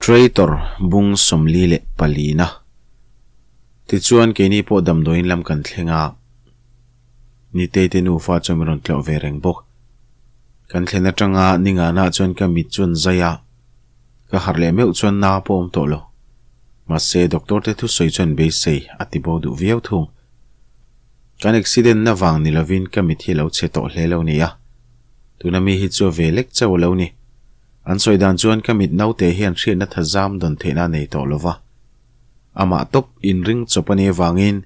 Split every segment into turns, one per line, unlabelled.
Traitor bung 44 na. Tichuan keini pawh damdawiin lam kan thleng a, Nitei te nufa chuan min rawn tlawh ve reng bawk. Kan thlen atanga ningana chuan ka mit chuan zai a, ka harh leh meuh chuan na pawh awm tawh lo. Mahse doctor te thusawi chuan beisei a ti bo duh viau thung. Kan accident na vang ni lovin ka mit hi a lo chhe tawh hle lo nia. Tuna mi hi chu a ve lek chauh a lo ni. An sawi dan chuan ka mit naute hian hriatna tha zam dawn theihna a nei tawh lo va. Amah tawp inring chawp a nih avangin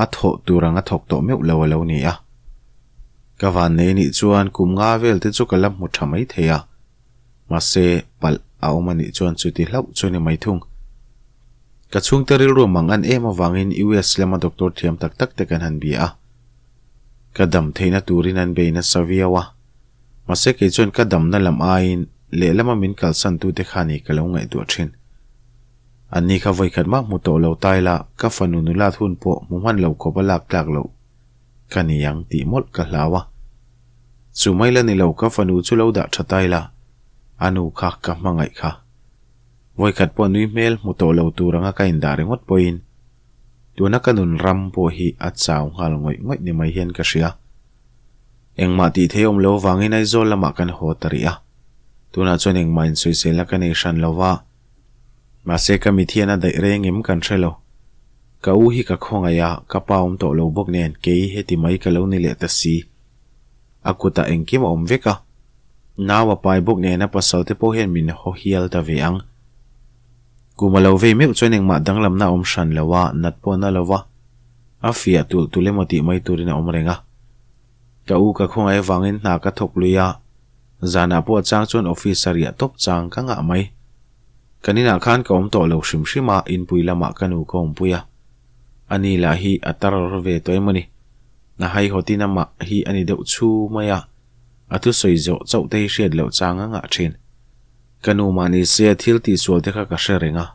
a thawh tur ang a thawk tawh meuh lo a lo ni a. Ka vannei nih chuan kum nga vel te chu ka la hmu tha mai thei a, mahse palh a awm a nih chuan chuti hlauh chu ni mai thung. Ka chhungte rilru mang an em avangin US lama doctor thiam tak tak te kan han bia a. Ka dam theihna turin an bei nasa viau a. Mahse kei chuan ka damna lam aiin lehlama min kalsan tute kha ni ka lo ngaihtuah thin. Anni kha vawikhat mah hmu tawh lo tai la, ka fanu nulat hun pawh hmu hman lo khawp a lak tlak loh ka ni ang tih mawlh ka hlau a. Chu mai la ni lo ka fanu chu lo dah tha tai la, a nu kha ka hmangaih kha. Vawikhat pawh nui hmel hmu tawh lo tur anga ka indah ringawt pawhin tuna ka nun ram pawh hi a chau nghal ngawih ngawih ni mai hian ka hria. Engmah tih thei awm lo vangin Aizawl lamah kan haw ta rih a. Tunah chuan engmah insawiselna ka nei hran lo va. Mahse ka mit hian a daih reng em kan hre lo. Ka u hi ka khawngaih a, ka pa awm tawh lo bawk nen kei heti mai ka lo ni leh ta si. A kutah engkim a awm vek a. Nau a pai bawk nen a pasal te pawh hian min haw hial ta ve ang. Kum a lo vei meuh chuan engmah danglamna a awm hran lo a, nat pawh na lo va. A fiah tulh tulh emaw tih mai turin a awm reng a. Ka u ka khawngaih avangin hna ka thawk lui a, zanah pawh a chang chuan office a riah tawp chang ka ngah mai. Kan inah khan ka awm tawh lo hrim hrim a, inpui lamah ka nu ka awmpui a. Ani lah hi a tar ve tawh emaw ni. Na haihawtin amah hi a ni deuh chhu mai a, a thusawi zawh chauh te hi hriat loh chang a ngah thin. Ka nu mahni se thil tihsual te kha ka hre reng a,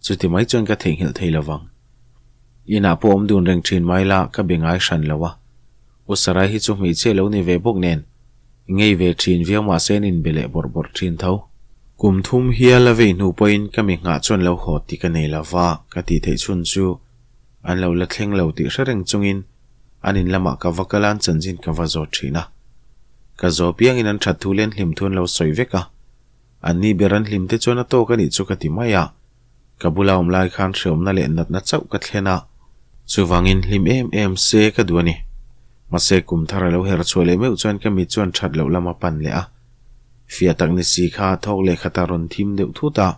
chuti mai chuan ka theihnghilh thei lovang. Inah pawh awm dun reng thin mai la ka be ngai hran lo a. U Sarai hi chu hmeichhia lo ni ve bawk nen ngei ve thin viau mahse an inbe leh bawrh bawrh thin tho. Kum thum hial a vei hnu pawhin ka mi nghah chuan lo haw tih ka nei lo va, ka tih theih chhun chu an lo la thleng lo tih hre reng chungin an in lamah ka va kal a an chanchin ka va zawt thin a. Ka zaw piangin an that thu leh an hlim thu an lo sawi vek a. Anni ber an hlim te chuan a tawk a nih chu ka ti mai a. Ka bula awm lai khan hreawmna leh natna chauh ka thlen a, chuvangin hlim em em se ka duh a ni. Mahse kum thar a lo her chhuah leh meuh chuan ka mit chuan that loh lam a pan leh a. Fiah tak ni si kha thawk leh khat a rawn thim deuh thut a,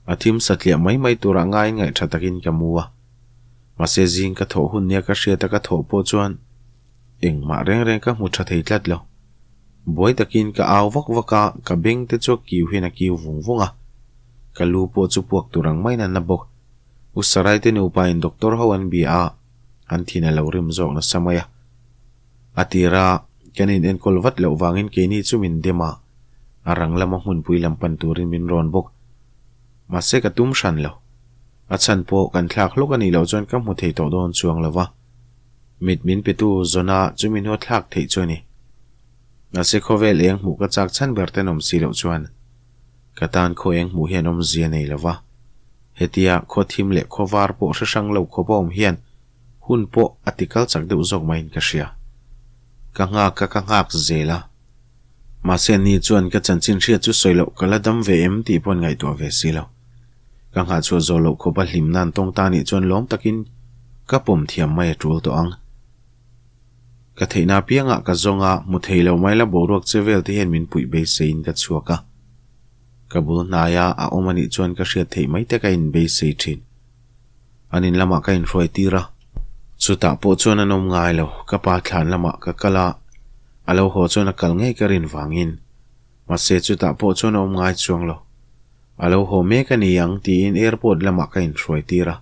a thim satliah mai mai turah ngaiin ngaih tha takin ka mu a. Mahse zing ka thawh hun nia ka hriat a ka thawh pawh chuan engmah reng reng ka hmu tha thei tlat lo. Buai takin ka au vak vak a, ka beng te chu a kiu hian a kiu vung vung a. Ka lu pawh chu puak tur ang maiin a na bawk. U Sarai te nupa in doctor ho an bia a, an thin a lo rim zawk nasa mai a. A tir a, kan in enkawl vat loh vangin keini chu min dem a, a rang lama hmunpui lam pan turin min rawn bawk. Mahse ka tum hran lo. A chhan pawh kan thlak hlawk a nih loh chuan ka hmu thei tawh dawn chuang lo va. Mit min petu zawna chu min haw thlak theih chu a ni. Mahse khawvel eng hmuh ka chak chhan ber tenawm si loh chuan ka tan khaw eng hmuh hian awmzia nei lo va. Hetia khaw thim leh khaw var pawh hre hrang lo khawp a awm hian hun pawh a ti kal chak deuh zawk maiin ka hria. Ka nghak a ka nghak zel a. Mahse ni chuan ka chanchin hriat chu sawi loh ka la dam ve em tih pawh an ngaihtuah ve si lo. Ka nghah chhuah zawh loh khawp a hlim nan tawng ta nih chuan lawm takin ka pawm thiam mai a tul tawh ang. Ka theihna apiangah ka zawng a, hmu thei lo mai la boruak che vel te hian min puih beiseiin ka chhuak a. Ka bul hnaia a awm a nih chuan ka hriat theih mai te ka inbeisei thin. An in lamah ka inhruai tir a. Chutah pawh chuan an awm ngai lo, ka pa thlan lamah ka kal a, a lo haw chuan a kal ngei ka rin vangin. Mahse chutah pawh chuan a awm ngai chuang lo. A lo haw mek a ni ang tiin airport lamah ka inhruai tir a.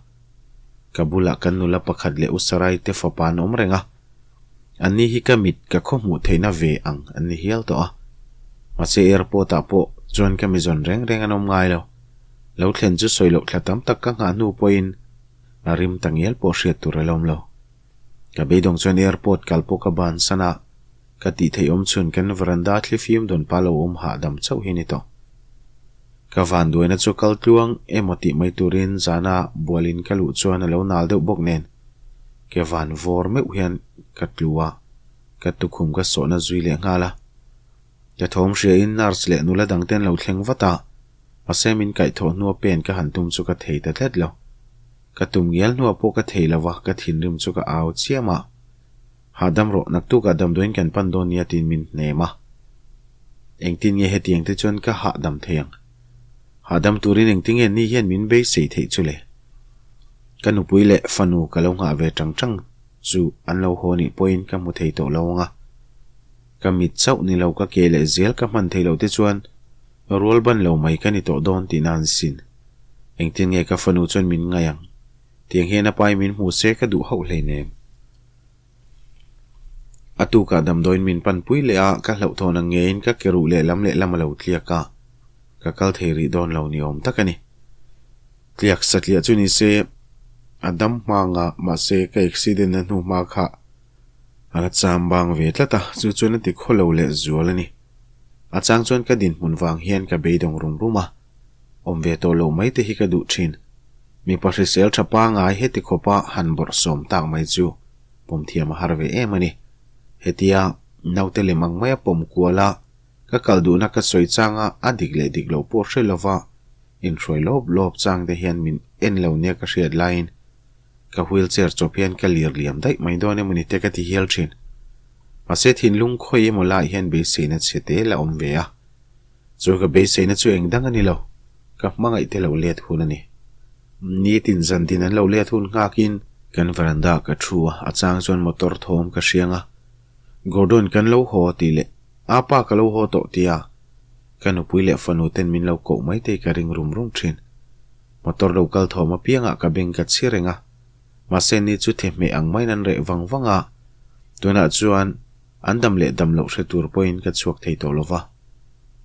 Ka bulah kan nula pakhat leh U Sarai te fapa an awm reng a. Anni hi ka mit ka khaw hmuh theihna ve ang an ni hial tawh a. Mahse airport ah pawh chuan ka mi zawn reng reng an awm ngai lo. Lo thlen chu sawi loh thla tam tak ka nghah hnu pawhin a rim ta ngial pawh hriat tur a la awm lo. Ka beidawng chuan airport kal pawh ka bansan a. Ka tih theih awm chhun kan veranda thlifim dawn pa lo awm hahdam chauh hi ni tawh. Ka vanduaina chu kal tluang emaw tih mai turin zana bualin ka luh chuan a lo nal deuh bawk nen ke van vawr meuh hian ka tlu a, ka tukhum ka sawhna zui leh nghal a. Ka thawm hriain nurse leh nula dangte an lo thleng vat a, mahse min kaihthawh hnua pen ka han tum chu ka thei ta tlat lo. Ka tum ngial hnuah pawh ka thei lo va, ka thinrim chu ka au chiam a. Hahdam rawh, naktukah damdawiin kan pan dawn nia tiin min hnem a. Engtin nge hetiang te chuan ka hahdam thei ang? Hahdam turin engtin nge ni hian min beisei theih chu le? Ka nupui leh fanu ka lo nghah ve tang tang chu an lo haw nih pawhin ka hmu thei tawh lo ang a. Ka mit chauh ni lo ka ke leh zel ka hman thei loh te chuan rual ban lo mai ka ni tawh dawn tihna an sin. Engtin nge ka fanu chuan min ngaih ang? Tiang hian a pai min hmu se ka duh hauh hleinem. A tukah damdawiin min panpui leh a, ka hlauhthawn ang ngeiin ka ke ruh lehlam lehlam a lo tliak a, ka kal thei rih dawn lo ni awm tak a ni. Tliak satliah chu ni se, a dam hma anga, mahse ka accident na hnu hma kha a la cham bang ve tlat a, chu chuan a ti khaw lo leh zual a ni. A chang chuan ka dinhmun vang hian ka beidawng rum rum a, awm ve tawh loh mai te hi ka duh thin. Mipa hrisel tha pangai heti khawpa han bawrhsawm tak mai chu pawm thiam a har ve em a ni. Hetia naute lem ang maia pawm kual a, ka kal duhna ka sawi changa a dik leh dik lo pawh hre lova inhruai lawp lawp chang te hian min en lo nia ka hriat laiin ka wheelchair chawp hian ka lir liam daih mai dawn emaw ni te ka ti hial thin. Mahse thinlung khawi emaw laiah hian beiseina chhe te la awm ve a. Chu ka beiseina chu eng dang a ni lo, ka hmangaih te lo let hun a ni. Nitin zantin an lo let hun nghakin kan veranda ka thu a, a chang chuan motor thawm ka hriang a. Gordon kan lo haw tih leh a pa ka lo haw tawh tia ka nupui leh fanu ten min lo koh mai te ka ring rum rum thin. Motor lo kal thawm apiangah ka beng ka chhi reng a, mahse ni chu thehmeh ang maiin an reh vang vang a, tunah chuan An dam leh dam loh hre tur pawhin ka chhuak thei tawh lo va,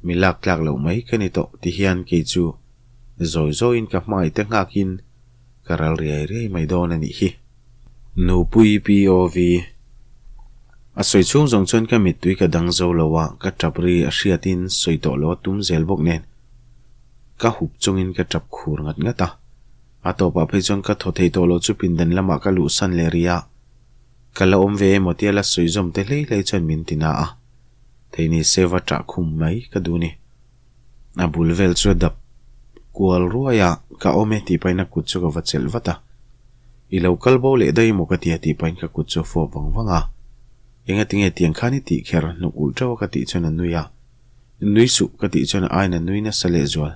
mi lak tlak loh mai ka ni tawh ti hian kei chu zawi zawiin ka hmangaih te nghakin ka ral riai riai mai dawn a nih hi. Nupui POV A sawi chhung zawng chuan ka mittui ka dang zo lo a, ka tap ri a hriatin sawi tawh lo a tum zel bawk nen ka hup chungin ka tap khur ngat ngat a. A tawpah phei chuan ka thaw thei tawh lo chu pindan lamah ka luhsan leh ri a. Ka la awm ve emaw tia la sawi zawm te hlei hlei chuan min ti na a, thei ni se va ṭah khum mai ka duh ni. A bul vel chu a dap kual ruai a, ka awm e tih pahin a kut chu ka va chelh vat a. I lo kal bo leh daih emaw ka ti a tih pahin ka kut chu a fawp vang vang a. Engatinge tiang khan i tih kher hnuk ulh ṭeuh a ka tih chuan a nui a. Nui suh ka tih chuan a aiin a nui nasa lehzual.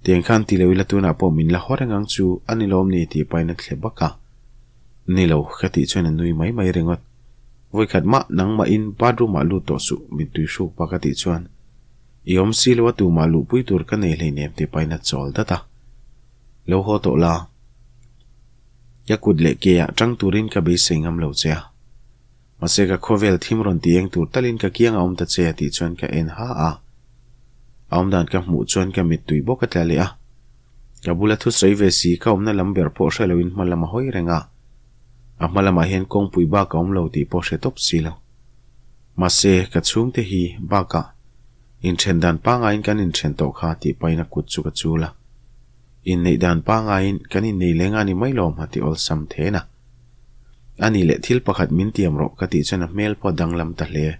Tiang khan ti lo ila tunah pawh min la haw reng ang chu a ni lawm ni tih pahin a thle bak a. Ni lo, ka tih chuan a nui mai mai ringawt. Vawikhat mah nangmahin bathroom ah lut tawh suh, mittui hruk pa ka tih chuan i awm si lo a tumah luhpui tur ka nei hleinem tih pahin a chawl dat a. Lo haw tawh la, ka kut leh ke ah tang turin ka beisei ngam lo che a. Mahse ka khawvel thim rawn ti eng tur talin ka kiang a awm ta che a tih chuan ka en ha a. A awmdan ka hmuh chuan ka mittui bawk a tla leh a. Ka bula thusawi ve si ka awmna lam ber pawh hre loin hma lam a hawi reng a. A hma lamah hian kawngpui bak a awm lo tih pawh hre tawp si lo. Mahse ka chhungte hi bakah inthen dan pangaiin kan inthen tawh kha tih pahin a kut chu ka chul a. Inneih dan pangaiin kan innei leng a ni mai lawm a ti awlsam then a. A nih leh thil pakhat min tiam rawh ka tih chuan a hmel pawh a danglam ta hle.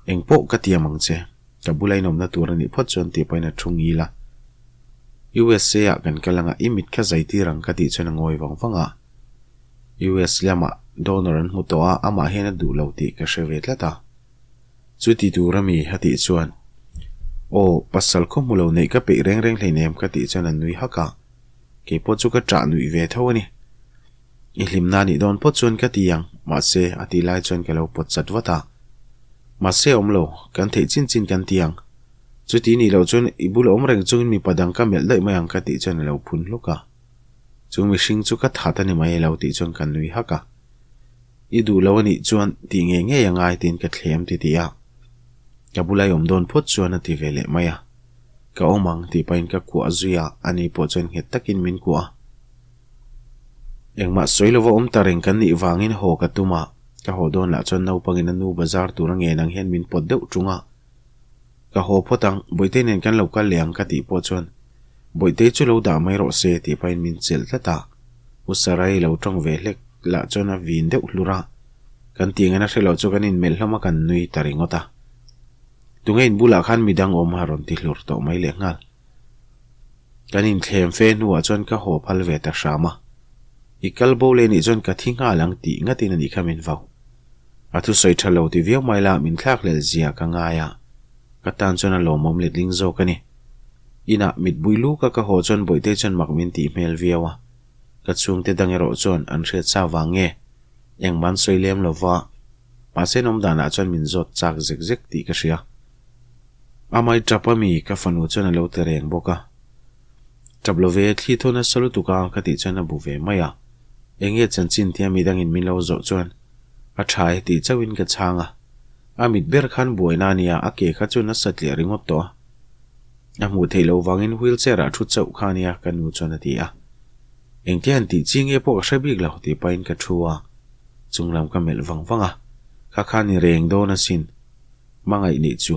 Eng pawh ka tiam ang che, ka bula inawmna tur a nih phawt chuan tih pahin a thu ngil a. USA ah kan kal anga i mit kha zai tir ang ka tih chuan a ngawi vang vang a. US lamah donor an hmu tawh a, amah hian a duh lo tih ka hre ve tlat a. Chu ti tur a mi a tih chuan, Aw, pasal khaw hmu lo neih ka peih reng reng hleinem ka tih chuan a nui hak a. Kei pawh chu ka ṭah nuih ve tho a ni. I hlimna nih dawn phawt chuan ka ti ang, mahse a tih lai chuan ka lo pawt chat vat a. Mahse awm lo, kan theih chin chin kan ti ang. Chuti nih loh chuan i bula awm reng chungin mipa dang ka melh daih mai ang ka tih chuan a lo phun hluk a. Chu mihring chu ka that a ni mai lo tih chuan ka nui hak a. I duh lo a nih chuan tih ngei ngei a ngai tiin ka thlem ti tih a. Ka bula i awm dawn phawt chuan a ti ve leh mai a. Ka awm ang tih pahin ka kuah zui a, ani pawh chuan nghet takin min kuah a. Engmah sawi lova awm ta reng kan nih vangin haw ka tum a, ka haw dawn lah chuan naupangin a nu bazar tur a ngen ang hian min pawt deuh ṭung a. Ka haw phawt ang, Bawihtei nen kan lo kal leh ang ka tih pawh chuan Bawihtei chu lo dah mai rawh se tih pahin min chelh tlat a. U Sarai lo tawng ve hlek lah chuan a vin deuh hlur a. Kan tih ngaihna hre loh chu kan inmelh hlawm a kan nui ta ringawt a. Tunge in bulah khan midang awm a rawn ti hlur tawh mai lehnghal. Kan inthlem fe hnuah chuan ka haw phal ve ta hram a. I kal bo leh nih chuan ka thi nghal ang tih ngatin a nih kha min vau. A thusawi tha lo ti viau mai la min thlak hlel zia ka ngai a, ka tan chuan a lawmawm letling zawk a ni. Inah mitbui luka ka haw chuan Bawihtei chuan mak min tih hmel viau a. Ka chhungte dang erawh chuan an hriat sa vang nge engmah an sawi lem lo va, mahse an awm danah chuan min zawt chak zek zek tih ka hria. Amai tap a mi ka fanu chuan a lo ti reng bawk a. Tap lo ve, thli thaw nasa lutuk a ka tih chuan a bu ve mai a. Enge chanchin tia midangin min lo zawh chuan a tha e tih chauhin ka chhang a. A mit ber khan buaina a nia, a ke kha chu nasa tliah ringawt tawh a. A hmuh theih loh vangin wheelchair ah thu chauh kha a nia ka nu chuan a ti a. Engtia han tih chi nge pawh ka hre bik lo tih pahin ka thu a. Chunglam ka melh vang vang a, kha kha ni reng dawn asin. Hmangaih nih chu.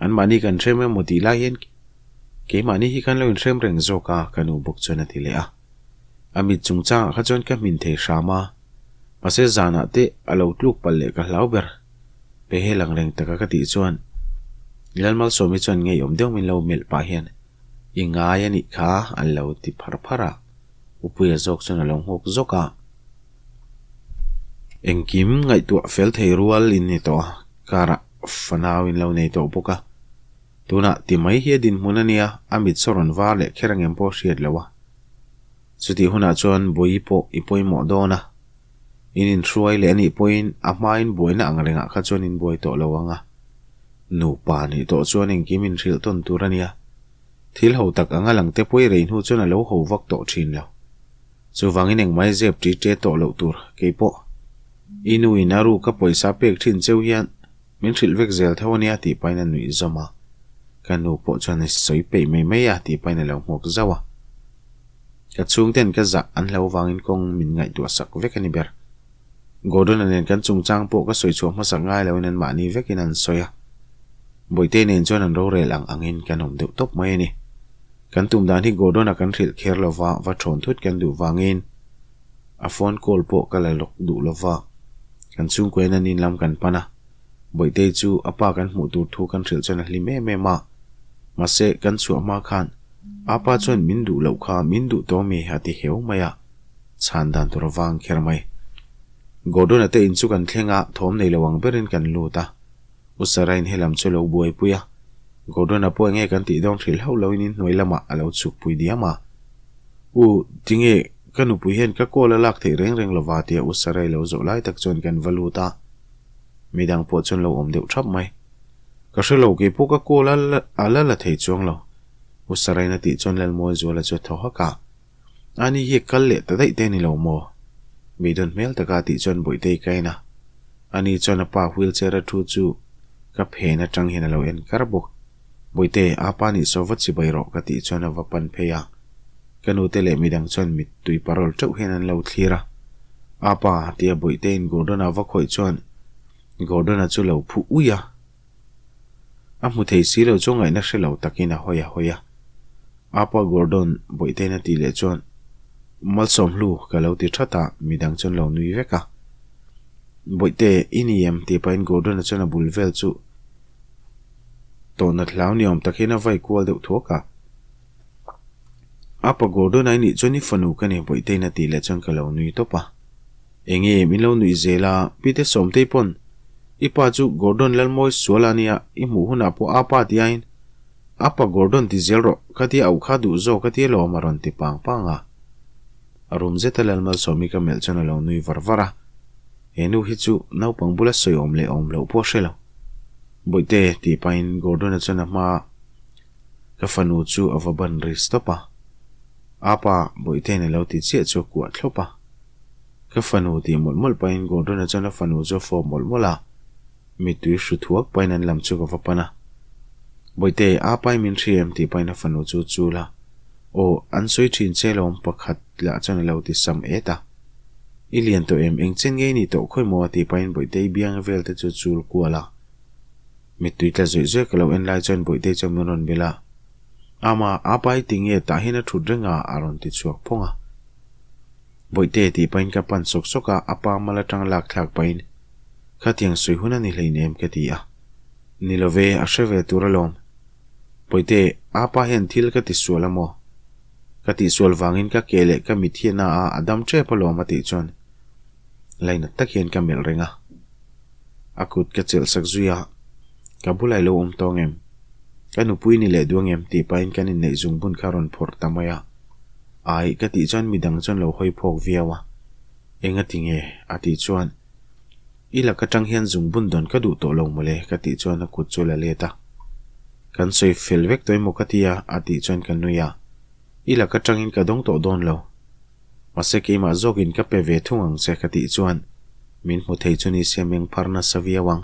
Anmahni kan hrem emaw tih lai hian keimahni hi kan lo inhrem reng zawk a, ka nu bawk chuan a ti leh a. A mit chungchangah kha chuan ka hmin thei hram a, mahse zanah te a lo tluk palh leh ka hlau ber. Pe he lang reng taka ka tih chuan Lalmalsawmi chuan ngeiawm deuh min lo melh pah hian I ngai a nih kha an lo ti phar phar a, Upuia zawk chuan a lo nghawk zawk a. Engkim ngaihtuah fel thei rual in ni tawh a, karah fanau in lo nei tawh bawk a. Tunah ti mai hi a dinhmun a nia, a mit saw rawn var leh kher angem pawh hriat lo a. Chutih hunah chuan Bawi pawh i pawimawh dawn a, in inhruai leh a nih pawhin a hmain buaina ang rengah kha chuan in buai tawh lo ang a. Nupa nih tawh chuan engkim inhrilh tawn tur a nia. Thil ho tak anga langte pawh i rei hnu chuan a lo ho vak tawh thin lo. Chuvangin engmai zep ṭi ṭe tawh loh tur kei pawh i nu in a ruk a pawisa pek ṭhin cheu hian min hrilh vek zel tho ania tih pahin a nuih zawm a. Ka nu pawh chuan a sawi peih mai mai a tih pahin a lo nghawk zauh a. Ka chhungten ka zah an hlo vangin kawng min ngaihtuah sak vek a ni ber. Gordon-a nen kan chungchang pawh ka sawi chhuah hmasak ngai loin an mahni vekin an sawi a. Bawihte nen chuan an rorel ang angin kan awm deuh tawp mai a ni. Kan tum dan hi Gordon-a kan hrilh kher lo va, va thawn thut kan duh vangin a phone call pawh ka la lawk duh lo va. Kan chhungkuain an in lam kan pan a, Bawihtei chu a pa kan hmuh tur thu kan hrilh chuan a hlim em em a. Mahse, kan chhuah hma khan a pa chuan min duh loh kha min duh tawh mi a ti heu mai a, chhan dan tur a vang kher mai. Gordon-a te in chu kan thleng a, thawm nei lo ang berin kan lut a. U Sarah-in helam chu lo buaipui a, Gordon-a pawh enge kan tih dawn hrilh hauh loin in hnuai lamah a lo chhukpui diam a. U, tinge ka nupui hian ka call a lak theih reng reng lova tia U Sarah-i lo zawh lai tak chuan kan va lut a. Midang pawh chuan lo awm deuh thap mai. Ka hre lo, keipawh ka call a a la la thei chuang lo. U Sarah-in a tih chuan Lalmualzuala chu a thaw hak a. Ani hi kal leh ta daih te ni lo maw? Beidawn hmel taka tih chuan Bawihtei ka en a. Ani chuan a pa wheelchair a thu chu ka phen atang hian a lo en kar bawk. Bawihte, a pa nih saw va chibai rawh ka tih chuan a va pan phei a. Ka nute leh midang chuan mittui parawl teuh hian an lo thlir a. A pa, tia Bawihteiin Gordon-a va khawih chuan Gordon-a chu lo phu uih a. A hmu thei si lo chu ngaihna hre lo takin a hawi a hawi a. Apa Gordon Bawihtein a tih leh chuan Malsawmhlu ka lo ti that a, midang chuan lo nui vek a. Bawihte, i ni em? tih pahin Gordon-a chuan a bul vel chu tawhnat hlau ni awm takin a vai kual deuh thuak a. Apa Gordon-a i nih chuan i fanu ka ni Bawihtein a tih leh chuan ka lo nui tawp a. Enge min lo nuih zel a, Pite Sawmtei pawn i pa chu Gordon Lalmawi sual a nia, i hmuh hunah pawh a pa ti aiin a pa Gordon ti zel rawh, ka tia auh kha duh zawk a tia lawm a rawn ti pang pang a. A rum zeta Lalmalsawmi ka melh chuan a lo nui var var a, he nu hi chu naupang bula sawi awm leh awm loh pawh a hre lo. Bawihte tih pahin Gordon-a chuan a hma ka fanu chu a va ban ri stop a, a pa Bawihtein a lo ti chiah chu a kuah thlawp a. Ka fanu tih mawlh mawlh pahin Gordon-a chuan a fanu chu a fawp mawlh mawlh a, mittui hru thuak pahin an lam chu ka va pan a. Bawihte, a pai min hria em tih pahin a fanu chu chul a, Aw, an sawi thin che lawm pakhat lah chuan a lo ti sam et a. I lian tawh em, eng chen ngei ni tawh khawi maw tih pahin Bawihtei biang vel te chu chul kual a. Mittui tla zawih zawih ka lo en lai chuan Bawihtei chuan min rawn belh a, Ama, apa hi tinge tah hian a thut reng a? a rawn ti chhuak phawng a. Bawihte tih pahin ka pan sawk sawk a, a pa mal atanga lak thlak pahin, Khatiang sawi hun a ni hleinem ka ti a. Ni lo ve, a hre ve tur alawm. Bawihte, apa hian thil ka ti sual a maw? Ka tihsual vangin ka ke leh ka mit hi a na a, a dam tep alawm a tih chuan lainat tak hian ka melh reng a. A kut ka chelh sak zui a, Ka bulah i lo awm tawng em? Ka nupui ni leh duang em? tih pahin kan inneih zungbun kha a rawn phawrh ta mai a. Ai, ka tih chuan midang chuan lo hawi phawk viau a. Enga ti nge? a tih chuan, I lak atang hian zungbun dawn ka duh tawh lo mawle, ka tih chuan a kut chu a la let a. Kan sawi fel vek tawh emaw ka ti a, a tih chuan ka nui a. I lak atangin ka dawng tawh dawn lo. Mahse keimah zawkin ka pe ve thung ang che ka tih chuan min hmu thei chu ni se meng phar nasa viau ang.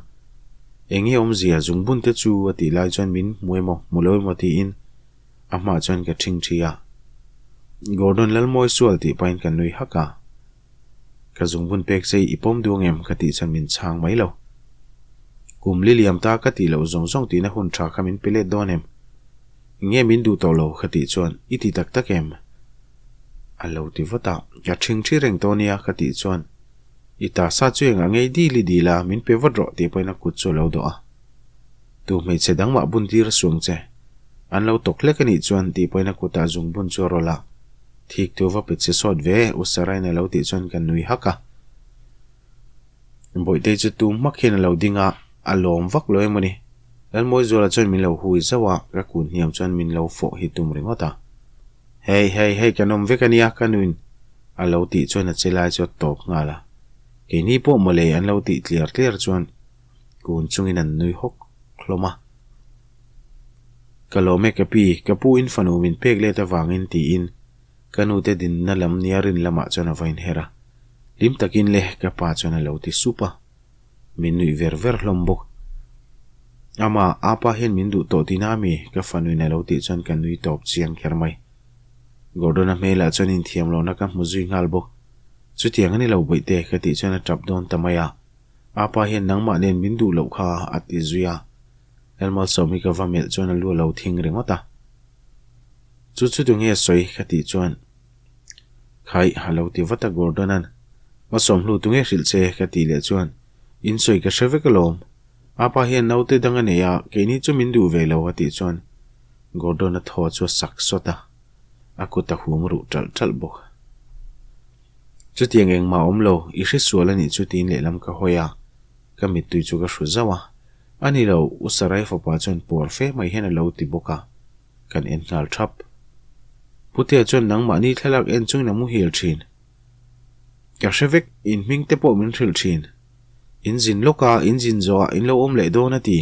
Eng nge awmzia zungbun te chu a tih lai chuan min hmu emaw hmu lo emaw tiin a hmaah chuan ka ṭhing ṭhi a. Gordon Lalmawi sual tih pahin ka nui hak a. Ka zungbun pek che i pawm duang em ka tih chuan min chhang mai lo. Kum li liam ta ka tih loh zawng zawng tihna hun ṭha kha min pe let dawn em? Nge min duh tawh lo ka tih chuan i ti tak tak em? A lo ti vat a, ka ṭhing ṭhi reng tawh nia ka tih chuan i ta sa chu engah ngei dil i dil a, min pe vat rawh tih pawhin a kut chu a lo dawh a. Tu hmeichhe dang mah bun tir a suang che. An lo tawk hlek a nih chuan tih pawhin a kutah zung bun chu a rawlh a. Thik tu va pe che sawt ve, U Sarain a lo tih chuan ka nui hak a. Bawihtei chu tum hmak hian a lo ding a, a lawm vak lo emaw ni. Lalmawizuala chuan min lo hui zauh a, ka kun hniam chuan min lo fawh hi tum ringawt a. Hei, hei, hei kan awm vek a nia, ka nuin a lo tih chuan a che lai chu a tawp nghal a. Keini pawh mawle an lo tih tliar tliar chuan kun chungin an nui hawk hlawm a. Ka lawm e ka pi, ka pu in fanu min pek let avangin tiin ka nute dinna lam nia rin lamah chuan a va inher a. Hlim takin le ka pa chuan a lo ti sup a. Min nuih ver ver hlawm bawk. Ama, apa hian min duh tawh tihna ami? Ka fanuin a lo tih chuan ka nui tawp chiang kher mai. Gordon-a hmelah chuan inthiam lohna ka hmu zui nghal bawk. Chutiang a ni lo bawihte ka tih chuan a tap dawn ta mai a. Apa hian nangmah nen min duh loh kha a ti zui a. Lalmalsawm hi ka va melh chuan a lu a lo thing ringawt a. Chu chu tunge sawi ka tih chuan Khaih a lo ti vat a Gordon-a'n Hmasawm hlu tunge hrilh che ka tih leh chuan In sawi ka hre vek alawm. Apa hian naute dang a nei a, keini chu min duh ve lo a tih chuan Gordon-a thaw chu a sak sawt a, a kut a hum ruh ṭalh ṭalh bawk. Chutiang engmah awm lo, i hre sual a nih chu tiin lehlam ka hawi a, ka mittui chu ka hru zauh a. A ni lo, U Sarai fapa chuan puar fe mai hian a lo ti bawk a, kan en nghal thap. Putea chuan nangmahni thlalak en chungin a muhil thin. Ka hre vek, in hming te pawh min hrilh thin. In zin lawk a, in zin zawh ah in lo awm leh dawn a ti.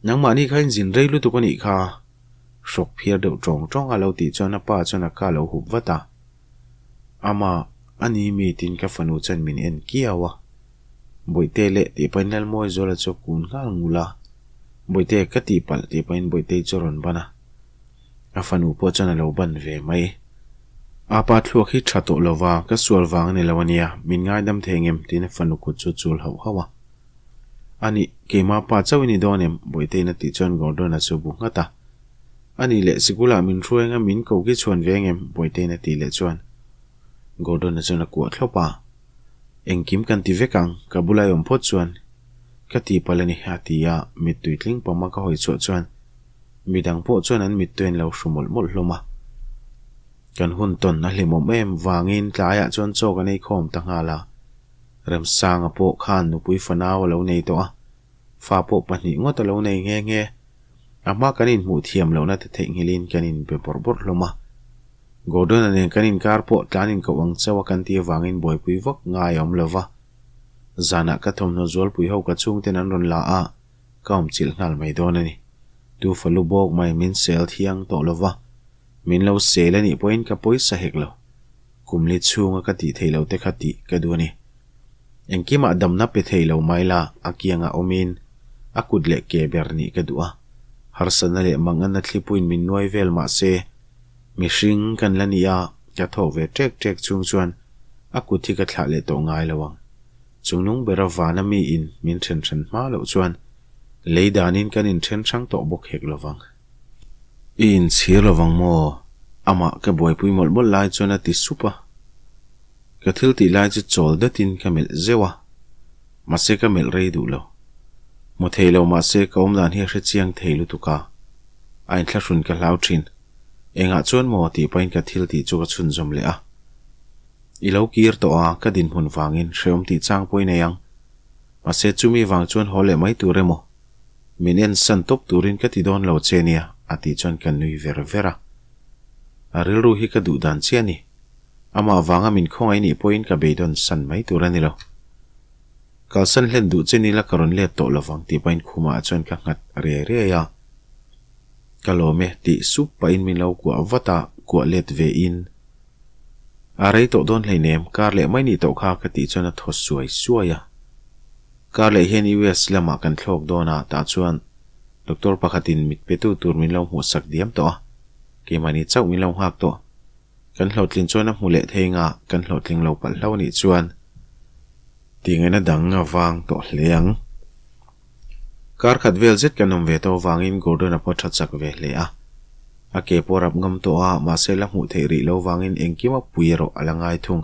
Nangmahni kha in zin rei lutuk a nih kha. Hrawk phiar deuh tawng tawng a lo tih chuan a pa chuan a ka lo hup vat a. Ama, a ni mi tiin ka fanu chuan min en kiau a. Bawihte leh tih pahin Lalmawizuala chu a kun nghal ngul a. Bawihte, ka tihpalh tih pahin Bawihtei chu a rawn ban a. A fanu pawh chuan a lo ban ve mai. A pa thluak hi tha tawh lo va, ka sual vang a ni lo a nia, min ngaidam thei ngem tiin a fanu kut chu a chul hauh hauh a. A nih, keimah pa chauh i ni dawn em? Bawihteiin a tih chuan Gordon-a chu bu nghat a. A nih leh, sikula min hruai anga min ko khi chhuan ve ngem? Bawihteiin a tih leh chuan Gordon-a chuan a kuah thlawp a. Engkim kan ti vek ang, ka bula i awm phawt chuan ka tihpalh a ni, a ti a, mittui tling pawma ka hawi chhuah chuan Midang pawh chuan an mittui an lo hru mawlh mawlh hlawm a. Kan hun tawn a hlimawm em vangin tlaiah chuan chaw kan ei khawm ta nghal a. Remsanga pawh khan nupui fanau a lo nei tawh a, fa pawh pahnih ngawt a lo nei nghe nghe. A hma kan inhmuh thiam lohna te theihnghilhin kan inbe bawrh bawrh hlawm a. Gordon-a nen kan inkar pawh tlan inkoh ang chauh a kan tih avangin buaipui vak ngai a awm lo va. Zanah ka thawmhnaw zualpui ho ka chhungten an rawn la a. Ka awm chilh nghal mai dawn a ni. Tu falu bawk mai min sel thiang tawh lo va, min lo sel a nih pawhin ka pawisa hek lo. Kum li chhunga ka tih theih loh te kha tih ka duh a ni. Engkimah damna pe thei lo mai la, a kiangah awmin a kut leh ke ber nih ka duh a. Harsatna leh manganna thlipuiin min nuai vel mah se, mihring kan la ni a, ka thawk ve ṭek ṭek chhung chuan a kut hi ka thlah leh tawh ngai lo ang. Chungnung bera vana miin min then then hma loh chuan Lei danin kan inthen hrang tawh bawk hek lovang. I inchhir lovang maw? Amah ka buaipui mawlh mawlh lai chuan a ti sup a. Ka thil tih lai chu chawl datin ka melh zeuh a, mahse ka melh rei duh lo. Hmu thei lo mahse ka awmdan hi a hre chiang thei lutuk a, a inthlahrun ka hlau thin. Engah chuan maw tih pahin ka thil tih chu ka chhunzawm leh a. I lo kir tawh a, ka dinhmun vangin hrehawm tih chang pawh i nei ang. Mahse chumi vang chuan haw leh mai tur emaw? Min en san tawp turin ka ti dawn lo che nia, a tih chuan ka nui ver ver a. A rilru hi ka duh dan chiah a ni. Amah vanga min khawngaih nih pawhin ka beidawn san mai tur a ni lo. Kalsan hlen duh che nila ka rawn let tawh lovang tih pahin khumah chuan ka nghat riai riai a. Ka lawm e tih sup pahin min lo kuah vat a, kuah let ve in. A rei tawh dawn hleinem, kar leh mai nih tawh kha ka tih chuan a thaw suai suai a. Kar leh hian US lamah kan thlawk dawn a, tah chuan doctor pakhatin mit petu tur min lo hmuhsak diam tawh a, keimahni chauh min lo nghak tawh. Kan hlawhtlin chuan a hmu leh thei nga, kan hlawhtling lo palh hlo anih chuan tingaihna dang a vang tawh hle ang. Kar khat vel zet kan awm ve tawh avangin Gordon-a pawh tha chak ve hle a. A ke pawh rap ngam tawh a, mahse la hmuh theih rih lo vangin engkim a pui erawh a la ngai thung.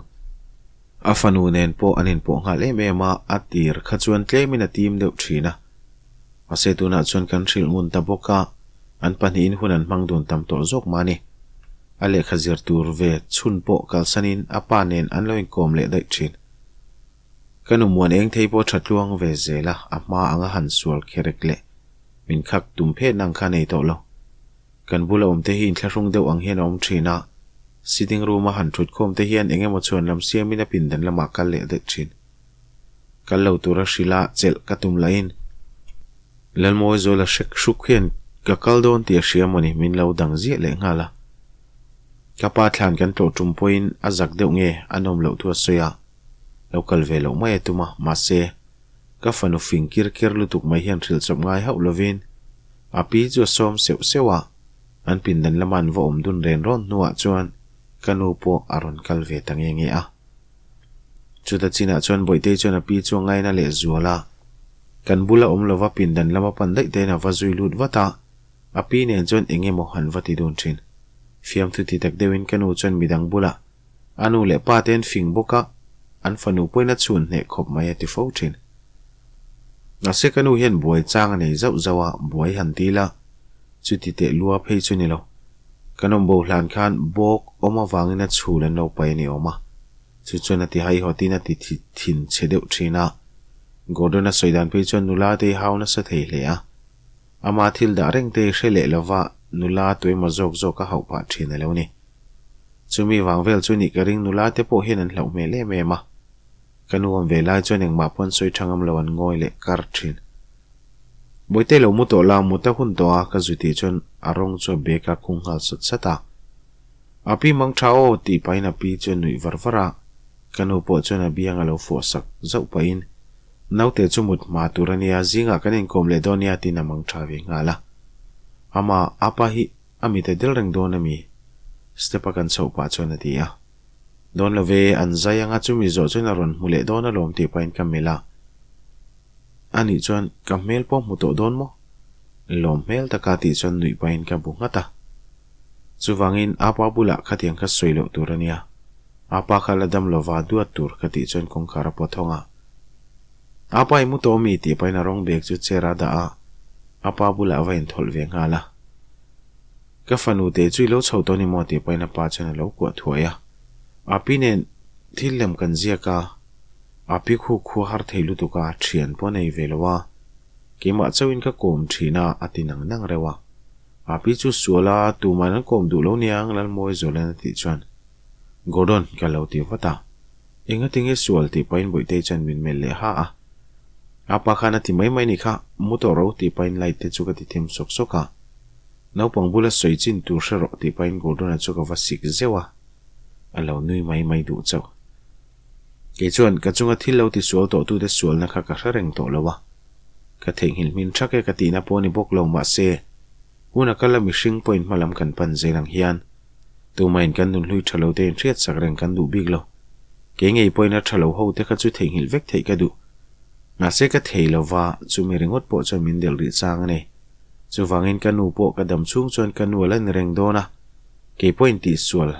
A fanu nen pawh an inpawh nghal em em a, a tir kha chuan tlemin a tim deuh thin a. Mahse tunah chuan kan hrilh ngun ta bawk a, an pahnihin hun an hmang dun tam tawh zawk mah a ni. A lehkha zir tur ve chhun pawh kalsanin a pa nen an lo inkawm leh daih thin. Ka nu muan eng thei pawh tha tluang ve zel a, a hma anga han sual kherek leh min khak tum phet ang kha nei tawh lo. Kan bula awm te hi inthlahrung deuh ang hian a awm thin a, sitting room a han thut khawm te hian eng emaw chhuan lam siamin a pindan lamah kal leh daih thin. Kal lo tura hrilh a chelh ka tum lahin Lalmawizuala hrek hruk hian ka kal dawn tih a hria mawni min lo dang ziah leh nghal a. Ka pa thlan kan tlawh tum pawhin a zak deuh nge a nawm loh thu a sawi a, lo kal ve loh mai a tum a, mahse, ka fanu fing kir ker lutuk mai hian hrilh chawp ngai hauh lovin a pi chu a sawm seuh seuh a, an pindan lama an va awm dun ren rawn hnuah chuan ka nu pawh a rawn kal ve ta nge nge a. Chuta chinah chuan Bawihtei chuan a pi chu a ngaina leh zual a, kan bula awm lova pindan lama pan daih tein a va zui lut vat a, A pi nen chuan eng emaw han va ti dun thin. Fiamthu ti tak deuhin ka nu chuan midang bulah a nu leh pa te an fing bawk a, an fanu pawhin a chhun hneh khawp mai a ti fo thin. Mahse ka nu hian buai chang a nei zauh zauh a, buai han ti la, chuti teh lua phei chu ni lo. Kan awm bo hlan khan bawk awm avangin a chhul an lo pai a ni awm a, chu chuan a ti haihawtin a ti thin chhe deuh thin a. Gordon-a sawi dan phei chuan nula te hi hau nasa thei hle a. Ama thil dah reng te hre leh lova nula tuemaw zawk zawk a hauh pah thin a lo ni. Chumi vang vel chu nih ka ring nula te pawh hian an hlauh hmel em em a. Ka nu awm ve lai chuan engmah pawn sawi tha ngam lo an ngawi leh kar thin. Bawihte lo mu tawh la, mut a hun tawh a ka zu tih chuan a rawng chu a bag a khung nghal sat sat a. A pi mang tha aw tih pahin a pi chu a nuih var var a. Ka nu pawh chuan a biang a lo fuah sak zauh pahin Naute chu mut hma tur a nia, zingah kan inkawm leh dawn nia tiin a mang tha ve nghal a. Ama, apa hi a mit a del reng dawn a mi? Step a kan chhoh pah chuan a ti a. Dawn lo ve, an zai anga chumi zawh chuan a rawn hmu leh dawn alawm tih pahin ka melh a. Anih chuan ka hmel pawh hmu tawh dawn maw? Lawm hmel taka tih chuan nuih pahin ka bu nghat a. Chuvangin apa bulah khatiang kha sawi loh tur a nia. Apa kha la dam lova duat tur ka tih chuan kawngkhar a pawt hawng a. Apa i mu tawh mi tih pahin a rawng bag chu chair a dah a, apa bulah a va inthawlh ve nghal a. Ka fanu te chu i lo chho tawh ni maw tih pahin apa chuan a lo kuah thuai a. Api nen thil lem kan ziak a, api khu khua har thei lutuk a, thian pawh a nei ve lo a, keimah chauhin ka kawm thin a, a ti nang nang reuh a. Api chu sual a, tuman an kawm duh lo niang Lalmawizuala'n a tih chuan Gordon ka lo ti vat a. Engatinge sual tih pahin Bawihtei chuan min melh leh ha a. A pa khan a ti mai mai nih kha, mu tawh ro tih pahin light te chu ka ti them sawk sawk a. Naupang bula sawi chin tur hre rawh tih pahin Gordon-a chu ka va sik zeuh a. A lo nui mai mai duh chauh. Kei chuan ka chunga thil lo ti sual tawh tute sualna kha ka hre reng tawh lo a. Ka theihnghilh hmin thak e ka tihna pawh a ni bawk lo mahse, hun a kal a mihring pawhin hmalam kan pan zel ang hian Tumahin kan nunhlui tha lo te inhriat sak reng kan duh bik lo. Kei ngei pawhin a tha lo ho te kha chu theihnghilh vek theih ka duh. Mahse ka thei lo va, chumi ringawt pawh chuan min delh rih chang a ni. Chuvangin ka nu pawh ka dam chhung chuan ka nu a la ni reng dawn a, kei pawhin tihsual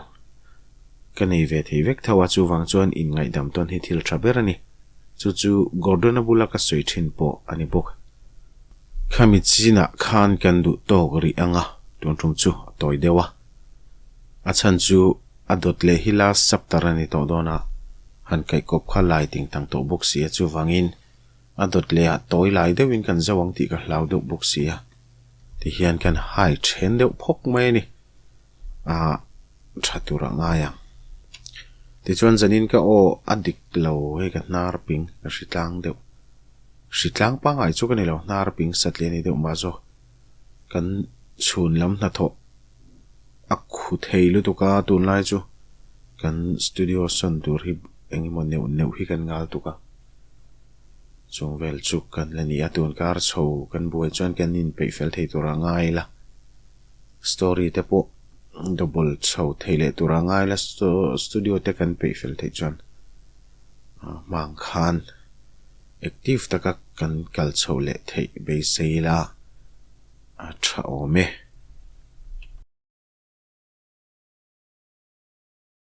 ka nei ve thei vek tho a, chuvang chuan inngaihdam tawn hi thil tha ber a ni. Chu chu Gordon-a bula ka sawi thin pawh a ni bawk. Khami chinah khan kan duh tawk rih ang a, tun tum chu a tawi deuh a. A chhan chu a dawt leh hi last chapter a ni tawh dawn a, han kaihkawp kha lai ting tang tawh bawk si a, chuvangin a dawt leh ah tawi lai deuhin kan zo ang tih ka hlau deuh bawk si a, tihian kan hai then deuh phawk mai a ni. Ah tha tur a ngai ang. Tichuan zanin ka aw a dik lo hei ka hnar ping ka hri tlang deuh. Hri tlang pangngai chu ka ni lo hnar ping satliah a ni deuh mah zawk. Kan chhun lam hnathawh a khu thei lutuk a tunlai chu kan studio sawn tur hi eng emaw neuh neuh hi kan ngal tuk a. Chung vel chu kan la ni a tun kar chho kan buai chuan kan inpeih fel thei tur a ngai la. Story te pawh double chho thei leh tur a ngai la studio te kan peih fel theih chuan hmang khan active taka kan kal chho leh theih beisei ila a tha awm e.